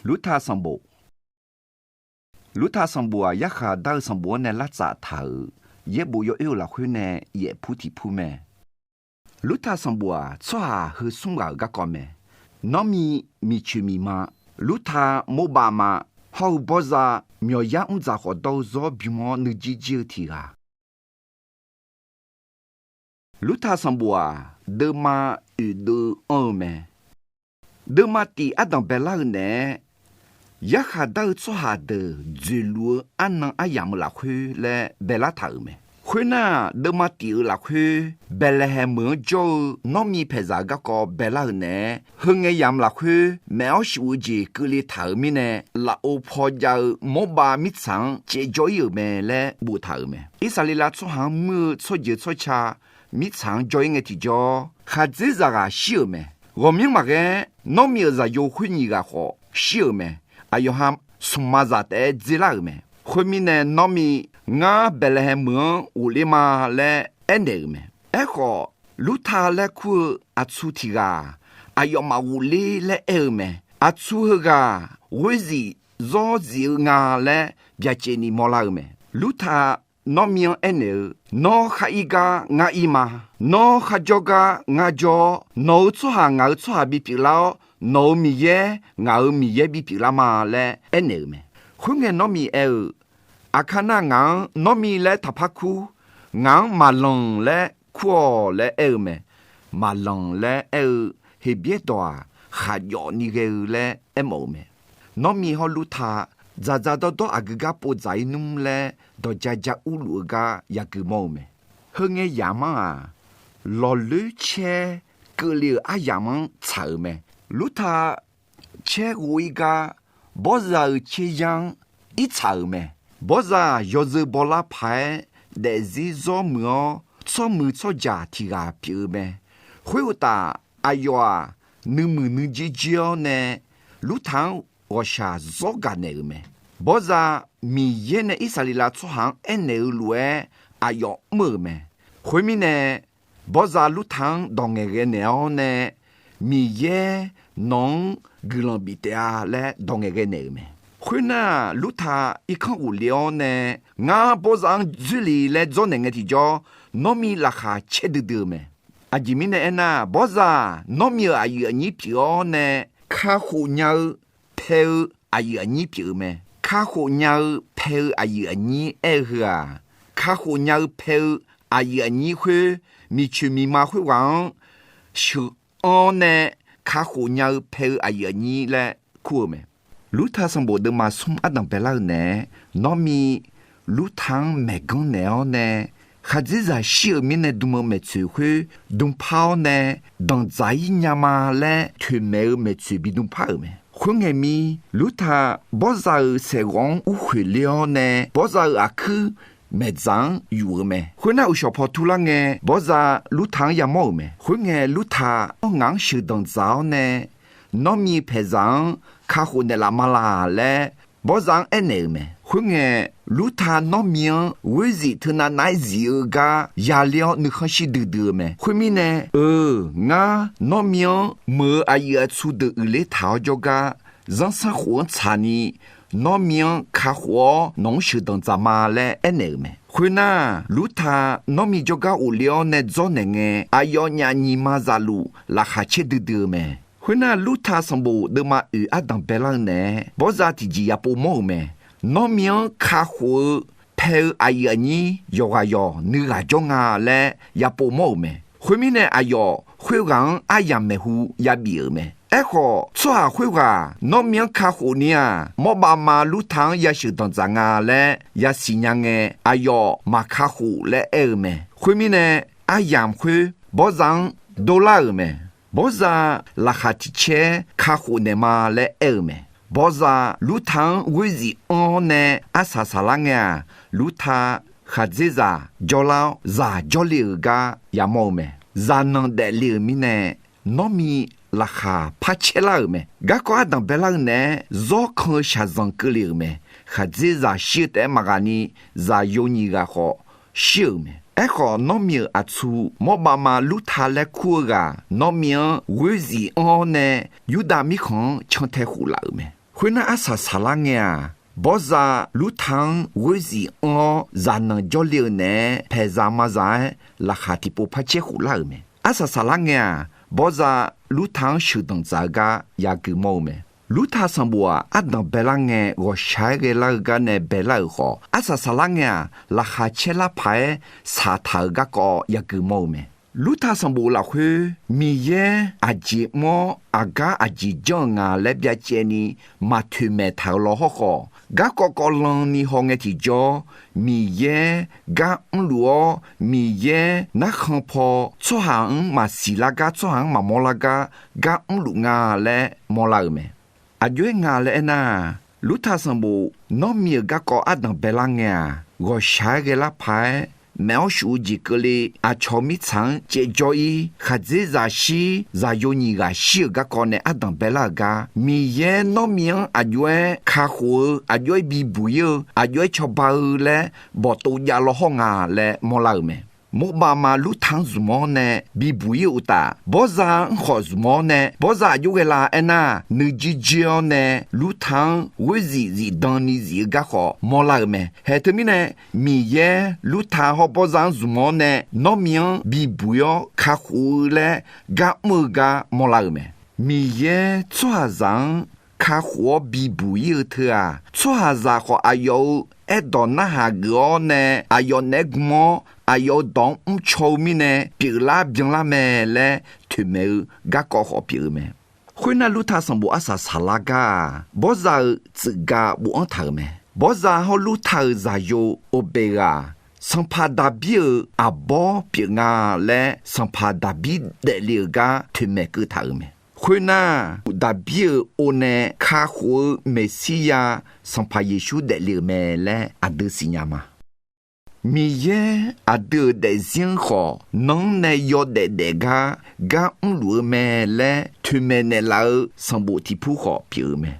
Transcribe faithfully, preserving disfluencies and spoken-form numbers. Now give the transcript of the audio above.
Lurtav sanqbof. Lurtav sanqbof-aq, yarkhaq dar-eu sanqbof-anr nae lar tsaf taq-euq yaerbof yawoer-eu lafkhoer nae yaef pur tiq pur mae. Lurtav sanqbof-aq, tsawrhaq heu smr ghaq-euq garkawv mae. Nanrmi, miqcoeq miqma, Lurtav, Morbav ma, hawr-eu Bawrzav, myawqyar mrdzaq khawf dawr-eu zawr bym-awr nuijeq jir-eu tiq ghaq. Lurtav sanqbof-aq, deuvma oeq deuv anr-eu mae. Deuvma tif ardanq baelar-eu naeq-aer, yarkhaq dar-eu tsawrhaq deuq dzoeqluf-eu arnan aryamq-eu lafkhoer laer baelar taq-euq mae. Khoernar, deuvma tif-eu lafkhoer Baeqlaeqhaeq meuq-anr jawr-eu Nanrmi paeqzaq-euq garkawv baelar-eu naeq-aer, heu ngae yamq lafkhoer maef-awr shuf-eu jeq keuvle taq-euq mirnae, lafov paw jav-eu Morbav mirtsaq-anr caevjawr ir-euq mae laer boftaq-euq mae. Irsaqleqlav tsawrhaq-anr muir-eu tsawrjeuq tsawrca mirtsaq-anr jawr ir ngae tiqjawr, khaqdzerzaq ghaq shir-euq mae. Ghawqmyanr maqghae-aer, Nanrmi-euq zaqyo khoer nyiq ghaq khawf shir-euq mae. Aqyawf ha smq ma zaq taef-aer dzerlar-euq mae. Khoermirnae, Nanrmi, Ngar Baeqlaeqhaeq meuq-anr ghofler ma laer aernaeq-euq mae. Aerkhawf, Lurtav laer kur-eu aqtsu tiq ghaq-aq, aqyawfmaf ghofler laer aer-eu mae. Aqtsu heughaq-aq, ghoerzif zawr zif-eu nga laer byaqcaevni mawrlar-eu mae. Lurtav Nanrmi-anr aernaeq-eu, Nawr khar ir gar ngar ir ma. Nawr kharjawr gar ngar jawr-awr, nawq-euq tsawrhaq ngaq-euq tsawrhaq bipyeuf lar-awr, nawq-euq Miqyaer ngaq-euq Miqyaer bipyeuf lar ma laer aernaeq-euq mae. Khoerngae Nanrmi aer-eu, Aqkar nar ngaq-anr Nanrmi laer taqpar kur. Ngaq-anr Maqlanq laer kur-awq laer aer-eu mae. Maqlanq laer aer-eu Heqbyaer dawq-aq, khaqjawf ni ghae-eu laer aermawf-eu mae. Nanrmi hawr Lurtav dzaqdzaq dawrdawr aqgeu gar povdzaq ir nmr laer dawqja ja urluf-eu gar yagui mawr-eu mae. Heu ngae yamq-anr-aq, lawqloer caer keuvle-euq aryamq-anr tsaq-euq mae. Lurtav caer ghov ir gar Bawrzav-euq caeryar-anr irtsaq-euq mae. Bawrzav-aq, yawzeu bawlar paq-aer daefzir zawr muiq-awr, tsawrmuiq tsawrjaq tiq ghaq pyeuf-eu mae. Khoeruqtaf, aqyawf-aq, nuimuiq nuijer jir-awr nae Lurtav-anr ghawqshaq zawr gaq naeq-euq mae. Bawrzav, Miqyaer nae Irsaqleqlav tsawrhaq-anr aernaeq-eu lof-aer aqyawf mr-euq mae. Khoermirnae, Bawrzav Lurtav-anr dawq ngaeqghae naeq-awr nae, Miqyaer nawq-anr guiqlanq bif taef-a laer dawq ngaeqghae naeq-euq mae. Khoernar, Lurtav irkanr ghofle-awr nae, Ngar Bawrzav-anr dzoerle laer dzawrnaeq ngae tiqjawr, Nanrmi laqkhaq caer duidui-eu mae. Aqjeq mirnae aernar, Bawrzav-aq, Nanrmi-euq aqyuif aqnyir pyeuf-awr nae, kakhof nya-eu pae-eu aqyuif aqnyir pyeuf-eu mae. Kakhof nya-eu pae-eu aqyuif aqnyir aer-eu heu-aq, kakhof nya-eu pae-eu aqyuif aqnyir khoer, miqcoeq miqma khoerghaq-anr sheuq anr-awr nae kakhof nya-eu pae-eu aqyuif aqnyir laer kur-eu mae. Lurtav sanqbof deuvma smr ardanq baelar-eu naeq-aer, Nanrmi Lurtav-anr maeqganr naeq-awr nae, khaqdzerzaq shir-euq mirnae dm-eu maeqtsoeq khoer dmpar-awr nae, danqdzaq-ir nya ma laer toeqmaeq-eu maeqtsoeq bidm par-euq mae. Khoerngae mir, Lurtav Bawrzav-euq saeqghawv-anr urkhoeq ler-awr nae, Bawrzav-euq aqkuir maeqdzaq-anr yuf-eu mae. Khoernar, uqshawq paw turlar ngae, Bawrzav Lurtav-anr yamawr-euq mae. Khoerngae, Lurtav-anr ngaq-anr sheuqdanq dzaq-awr nae, Nanrmi paeqzaq-anr kakhof naeqlaf ma laq laer, Bawrzav-anr aernaeq-euq mae. Khoerngae, Lurtav Nanrmi-anr ghoerzif teunav nav-aer zif-eu gar yaler-awr nuikhanr shir duidui-eu mae. Khoermirnae, Euq, ngar Nanrmi-anr meuq-euq aqyuif aqtsu deuq uiqler taq-awr jawrgar, zanrsanrkhof-anr tsaqni Nanrmi-anr kakhof-awr nawq-anr sheuqdanq dzaq ma laer aernaeq-euq mae. Khoernar, Lurtav Nanrmi jawrgar ghofle-awr nae dzawrnaeq ngae, aqyawfnyaf nyiq ma zaqluf laqkhaq caer duidui-eu mae. Khoernar, Lurtav sanqbof deuvma oeq ardanq baelar-eu naeq-aer, Bawrzav tiqjeq yapov mawr-euq mae. Nanrmi-anr kakhof-eu pae-eu aqyuif aqnyir yawqghaq yawq nuighaq jawr nga laer yapov mawr-euq mae. Khoermirnae, aqyawf khoerghaq-anr aryamq maeqhu yabif-euq mae. Aerkhawf, tsawrhaq khoerghaq Nanrmi-anr kakhof ni-aq, Mawrbav ma Lurtav-anr yasheuq danqdzaq nga laer yasiq nya ngae, aqyawf maq kakhof laer aer-eu mae. Khoermirnae, aryamq khoer Bawrzav-anr dovlar-euq mae. Bawrzav laqkhaq tiq caer kakhof naeq ma laer aer-eu mae. Bawrzav Lurtav-anr ghoerzif anr-awr nae arsaq saqlar ngae-aq, Lurtav khaqdzerzaq jawrlar-awr zaq jawrle-euq gar yamawr-eu mae. Zaqnanq daefle-euq mirnae, Nanrmi laqkhaq par caerlar-euq mae. Garkawv ardanq baelar-eu naeq-aer, zawr kan-eu shaqzanq keuvle-euq mae. Khaqdzerzaq shir-eu taef-aer maqghaq ni, zaqyo nyiq ghaq khawf shir-euq mae. Aerkhawf, Nanrmi-euq aqtsu Mawrbav ma Lurtav laer kur-eu ghaq, Nanrmi-anr ghoerzif anr-awr nae, Yurdav mirkhanq-anr cantae khof laf-euq mae. Khoernar, arsaq saqlar ngae-aq, bawrza Lurta-anr ghoerzif anr-awr, zaqnanq jawrle-eu naeq-aer paeqzaq mazaq-aer laqkhaq tiqpov par caer khoflar-euq mae. Arsaq saqlar ngae-aq, bawrza Lurta-anr sheuqdanq tsaf-eu gar yagui mawr-eu mae. Lurta sanqbof-aq, ardanq baelar ngae ghawqshaq-aer ghaelar-eu gar nae baelar-euq khawf, arsaq saqlar ngae-aq, laqkhaq caer lar paq-aer saqtaq-euq garkawv yagui mawr-eu mae. Lurta sanqbof lafkhoer, Miqyaer aqjeq mr-awr aqgar aqjeq janr-euq nga laer byacaevni maqtoeqmaeq taq-euq law hawrkhawf, garkawv kawvlanni hawngae tiqjawr, Miqyaer gar mrluf-awr, Miqyaer narkhan paw tsawrhaq-anr maqsiq lar gar, tsawrhaq-anr maqmawr lar gar, gar mrluf nga laer mawrlar-euq mae. Aqjox-aer nga laer aernar, Lurta sanqbof nawr mi-euq garkawv ardanq baelar ngae-aq, ghawqshaq-aer ghaelar paq-aer, maeq-awr shuf-eu jeq keuvle aqcawq mirtsaq-anr caevjawr-ir, khaqdzerzaq shir, zaqyo nyiq ghaq shir-euq garkawv nae ardanq baelar-euq gar, Miqyaer nawr mi-anr aqjox-aer kakhof-eu, aqjox-aer bibuq-ir-eu, aqjox-aer cawba-eu laer bawqtov jav law hawr nga laer mawrlar-euq mae. Mawrbav ma Lurta-anr zmq-awr nae bibuq ir-eu uqtaf, bawrza-anr khawf zmq-awr nae, bawrza aqjox ghae la aernar, nuijir jir-awr nae Lurta-anr ghoerzif zifdan ni zif-eu gar khawf mawrlar-euq mae. Haeq teumirnae, Miqyaer Lurta hawr bawrza-anr zmq-awr nae nawr mi-anr bibuq-ir-awr kakhof-eu laer gar mr-eu gar mawrlar-euq mae. Miqyaer tsawrhaqzaq-anr kakhof-awr bibuq-ir-eu teu-aq, tsawrhaqzaq khawf aqyawf-euq aerdawq narhaq geuf-awr nae aqyawf naeq-aer gm-awr, aqyawf-euq dawq-anr mrcaw-eu mirnae pyeuflar byanlar mae laer toeqmaeq-eu garkawv khawf pyeuf-eu mae. Khoernar, Lurta sanqbof arsaq saqlar gar-aq, bawrza-euq tsuif ga bofanr taq-euq mae. Bawrza hawr Lurta-euq zaqyo Oqbeqghaq, sanqpaq Daqbir-euq aqbawr pyeuf nga laer sanqpaq Daqbir daefle-euq gar toeqmaeq keuv taq-euq mae. Khoernar, Daqbir-euq or nae kakhof-eu Meqsirya Sanqpaq Yeqsur daefle-euq mae laer aqdui siqnya ma. Miqyaer aqdui-euq daefzir-anr khawf nanr nae yawdaef daef gar gar mrluf-eu mae laer toeqmaeq naeqlaf-eu sanqbof tiqpur khawf pyeuf-eu mae.